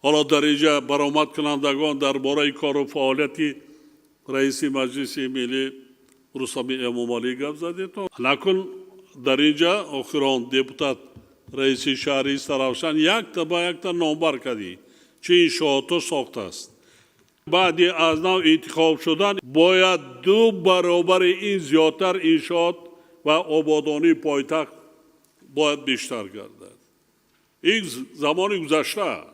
Ҳоло дар инҷа баромадкунандагон дар бораи кору фаъолияти раиси Маҷлиси Миллӣ Рустами Эмомалӣ гап задед. Накун дар инҷа охирон депутат, раиси шаҳри Истаравшан, якта ба якта номбар кардӣ, чӣ иншоотҳо сохтааст. Баъди аз нав интихоб шудан бояд ду баробари ин зиёдтар иншоот ва ободонии пойтахт бояд бештар гардад. Ин замони гузашта.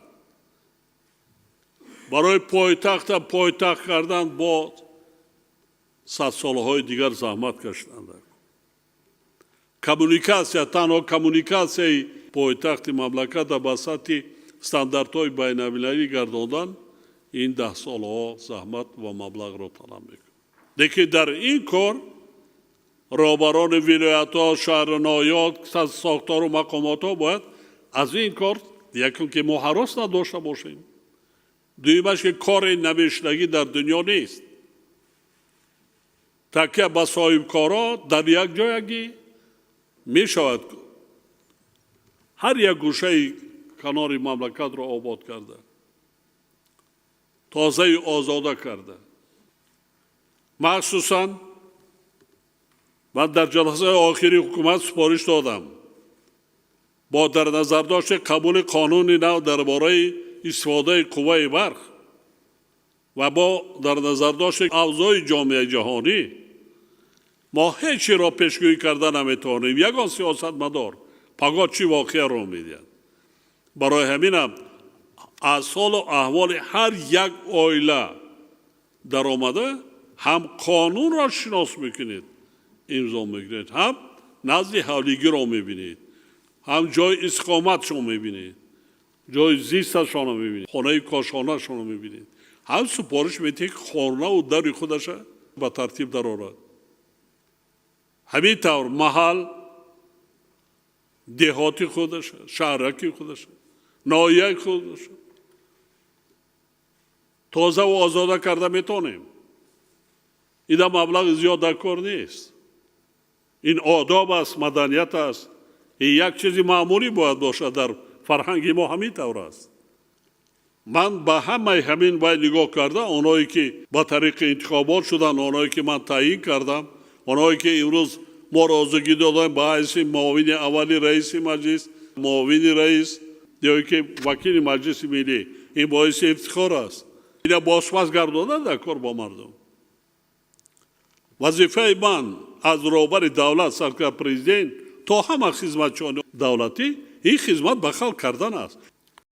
Барои пойтахта пойтахт кардан бо садсолаҳои дигар заҳмат кашиданд. Коммуникатсия, танҳо коммуникатсияи пойтахти мамлаката ба сатҳи стандартҳои байналмилалӣ гардондан, ин даҳсолаҳо заҳмат ва маблағро талаб мекунад. Лекин дар ин кор роҳбарони вилоятҳо, шаҳру ноҳиёт, сохтору мақомотҳо бояд аз ин кор, якум, ки мо ҳарос надошта бошем, дуюмаш, ки кори намешудагӣ дар дунё нест. Такя ба соҳибкоро дар як ҷоягӣ мешавад ҳар як гӯшаи канори мамлакатро обод карда, тозаю озода карда. Махсусан ман дар ҷаласаи охири ҳукумат супориш додам: бо дар назардошти қабули қонуни нав дар бораи истифодаи қувваи барқ ва бо дар назардошти авзои ҷомеаи ҷаҳонӣ, мо ҳеҷ чиро пешгӯӣ карда наметавонем, ягон сиёсатмадор пагоҳ чӣ воқеа рӯ медиҳад. Барои ҳаминам аз ҳолу аҳволи ҳар як оила даромада, ҳам қонунро шинос мекунед, имзо мекунед, ҳам назди ҳавлигиро мебинед, ҳам ҷои истиқоматшон мебинед, ҷои зисташонро мебинед, хонаи кошонашонро мебинед, ҳам супориш медиҳед, ки хонаву дари худаша ба тартиб дарорад. Ҳамин тавр маҳал, деҳоти худаша, шаҳраки худаша, ноҳияи худаша тозаву озода карда метавонем. Ида маблағи зиёд дар кор нест. Ин одоб аст, маданият аст, ин як чизи маъмулӣ бояд бошад, дар фарҳанги мо ҳамин тавр аст. Ман ба ҳамаи ҳамин вай нигоҳ карда, онҳое ки ба тариқи интихобот шуданд, онҳое ки ман таъйин кардам, онҳое ки имрӯз мо розигӣ додем ба ҳайси муовини аввали раиси маҷлис, муовини раис ё ки вакили Маҷлиси Миллӣ, ин боиси ифтихор аст. Ина бозпас гардонад дар кор бо мардум. Вазифаи ман аз роҳбари давлат саркар, президент, то ҳама хизматчиёни давлатӣ, ин хизмат ба халқ кардан аст.